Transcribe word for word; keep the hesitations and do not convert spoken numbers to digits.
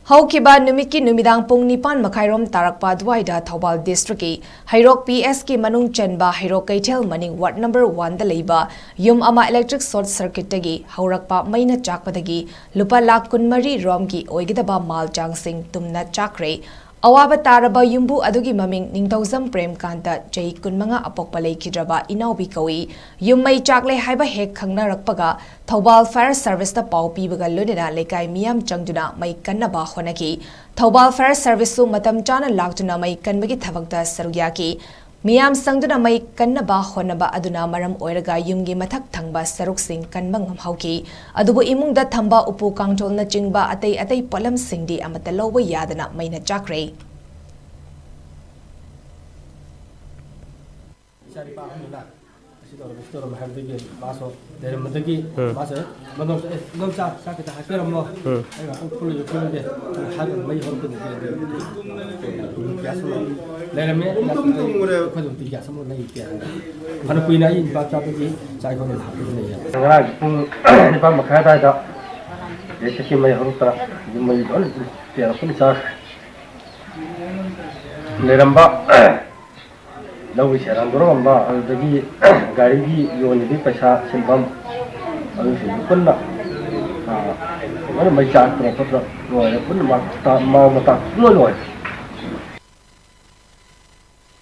ꯍꯧꯈꯤꯕ ꯅꯨꯃꯤꯠꯀꯤ ꯅꯨꯃꯤꯗꯥꯡ ꯄꯨꯡ ꯅꯤꯄꯥꯟ ꯃꯈꯥꯏꯔꯣꯝ ꯇꯥꯔꯛꯄ ꯑꯗꯨꯋꯥꯏꯗ ꯊꯧꯕꯥꯜ ꯗꯤꯁꯇ꯭ꯔꯤꯛꯀꯤ ꯍꯩꯔꯣꯛ ꯄꯤ ꯑꯦꯁꯀꯤ ꯃꯅꯨꯡ ꯆꯟꯕ ꯍꯩꯔꯣꯛ ꯀꯩꯊꯦꯜ ꯃꯅꯤꯡ ꯋꯥꯔꯗ ꯅꯝꯕꯔ ꯋꯥꯟꯗ ꯂꯩꯕ ꯌꯨꯝ ꯑꯃ ꯏꯂꯦꯛꯇ꯭ꯔꯤꯛ ꯁꯣꯔꯠ ꯁꯔꯀꯤꯠꯇꯒꯤ ꯍꯧꯔꯛꯄ ꯃꯩꯅ ꯆꯥꯛꯄꯗꯒꯤ ꯂꯨꯄꯥ ꯂꯥꯈ ꯀꯨꯟꯃꯔꯤ ꯔꯣꯝꯒꯤ ꯑꯣꯏꯒꯗꯕ ꯃꯥꯜ ꯆꯥꯡꯁꯤꯡ ꯇꯨꯝꯅ ꯆꯥꯛꯈ꯭ꯔꯦ꯫ ꯑꯋꯥꯕ ꯇꯥꯔꯕ ꯌꯨꯝꯕꯨ ꯑꯗꯨꯒꯤ ꯃꯃꯤꯡ ꯅꯤꯡꯊꯧꯖꯝ ꯄ꯭ꯔꯦꯝꯀꯥꯟꯇ, ꯆꯍꯤ ꯀꯨꯟꯃꯉꯥ, ꯑꯄꯣꯛꯄ ꯂꯩꯈꯤꯗ꯭ꯔꯕ ꯏꯅꯥꯎꯕꯤ ꯀꯧꯏ꯫ ꯌꯨꯝ ꯃꯩ ꯆꯥꯛꯂꯦ ꯍꯥꯏꯕ ꯍꯦꯛ ꯈꯪꯅꯔꯛꯄꯒ ꯊꯧꯕꯥꯜ ꯐꯥꯌꯔ ꯁꯔꯚꯤꯁꯇ ꯄꯥꯎ ꯄꯤꯕꯒ ꯂꯣꯏꯅꯅ ꯂꯩꯀꯥꯏ ꯃꯤꯌꯥꯝ ꯆꯪꯗꯨꯅ ꯃꯩ ꯀꯟꯅꯕ ꯍꯣꯠꯅꯈꯤ꯫ ꯊꯧꯕꯥꯜ ꯐꯥꯌꯔ ꯁꯔꯚꯤꯁꯁꯨ ꯃꯇꯝ ꯆꯥꯅ ꯂꯥꯛꯇꯨꯅ ꯃꯩ ꯀꯟꯕꯒꯤ ꯊꯕꯛꯇ ꯁꯔꯨꯛ ꯌꯥꯈꯤ꯫ ꯃꯤꯌꯥꯝ ꯆꯪꯗꯨꯅ ꯃꯩ ꯀꯟꯅꯕ ꯍꯣꯠꯅꯕ ꯑꯗꯨꯅ ꯃꯔꯝ ꯑꯣꯏꯔꯒ ꯌꯨꯝꯒꯤ ꯃꯊꯛ ꯊꯪꯕ ꯁꯔꯨꯛꯁꯤꯡ ꯀꯟꯕ ꯉꯝꯍꯧꯈꯤ꯫ ꯑꯗꯨꯕꯨ ꯏꯃꯨꯡꯗ ꯊꯝꯕ ꯎꯄꯨ ꯀꯥꯡꯊꯣꯜꯅꯆꯤꯡꯕ ꯑꯇꯩ ꯑꯇꯩ ꯄꯣꯠꯂꯝꯁꯤꯡꯗꯤ ꯑꯃꯠꯇ ꯂꯧꯕ ꯌꯥꯗꯅ ꯃꯩꯅ ꯆꯥꯛꯈ꯭ꯔꯦ꯫ ꯏꯆꯥ ꯅꯨꯄꯥ ꯑꯍꯟꯗꯨꯅ ꯑꯁꯤ ꯇꯧꯔꯝꯃꯤ, ꯁꯤ ꯇꯧꯔꯝꯃꯤ ꯍꯥꯏꯕꯗꯒꯤ ꯃꯥꯁꯨ ꯂꯩꯔꯝꯕꯗꯒꯤ ꯎꯝ꯫ ꯃꯥꯁꯨ, "ꯑꯦ, ꯃꯗꯣꯝꯆꯥ, ꯑꯦ, ꯏꯗꯣꯝꯆꯥ, ꯆꯥꯛ ꯈꯤꯇ ꯍꯥꯞꯄꯤꯔꯝꯃꯣ꯫ ꯎꯝ꯫ ꯑꯩ ꯉꯥꯛꯇꯪ ꯐꯨꯜꯂꯨꯒꯦ, ꯐꯨꯜꯂꯨꯒꯦ" ꯍꯥꯏꯔꯒ ꯃꯩ ꯍꯧꯔꯛꯄꯗꯒꯤ ꯑꯗꯨ ꯒ꯭ꯌꯥꯁ ꯑꯃ ꯂꯩꯔꯝꯃꯦ꯫ ꯒ꯭ꯌꯥꯁ ꯑꯃ ꯑꯩꯈꯣꯏꯗ ꯍꯧꯖꯤꯛ ꯒ꯭ꯌꯥꯁ ꯑꯃ ꯂꯩꯇꯦ ꯍꯥꯏꯔꯒ ꯐꯅ ꯀꯨꯏꯅ ꯑꯩ ꯅꯨꯄꯥ ꯆꯥꯕꯒꯤ ꯆꯥꯛ ꯏꯟꯖꯥꯡ ꯍꯥꯞꯄꯗ ꯂꯩꯌꯦ꯫ ꯉꯔꯥꯡ ꯄꯨꯡ ꯅꯤꯄꯥꯟ ꯃꯈꯥꯏ ꯑꯗꯨꯋꯥꯏꯗ ꯏꯂꯦꯛꯇ꯭ꯔꯤꯛꯀꯤ ꯃꯩ ꯍꯧꯔꯛꯇꯅ ꯌꯨꯝ ꯃꯩ ꯂꯣꯏꯅ ꯇꯦꯔꯛꯄꯅ ꯆꯥꯈ꯭ꯔꯦ꯫ ꯂꯩꯔꯝꯕ ꯂꯧꯒꯤ ꯁꯦꯔꯥꯟ ꯇꯧꯔꯝꯕ, ꯑꯗꯨꯗꯒꯤ ꯒꯥꯔꯤꯒꯤ ꯌꯣꯟꯕꯒꯤ ꯄꯩꯁꯥ ꯁꯤꯟꯐꯝ, ꯑꯗꯨꯁꯤꯡꯗꯨ ꯄꯨꯟꯅ, ꯑ, ꯂꯣꯏꯅ ꯃꯩ ꯆꯥꯛꯇꯅ ꯈꯣꯠꯇꯅ ꯂꯣꯏꯔꯦ꯫ ꯄꯨꯟꯅ ꯃꯥ-, ꯃꯥ-, ꯃꯇꯥ ꯂꯣꯏ ꯂꯣꯏꯔꯦ꯫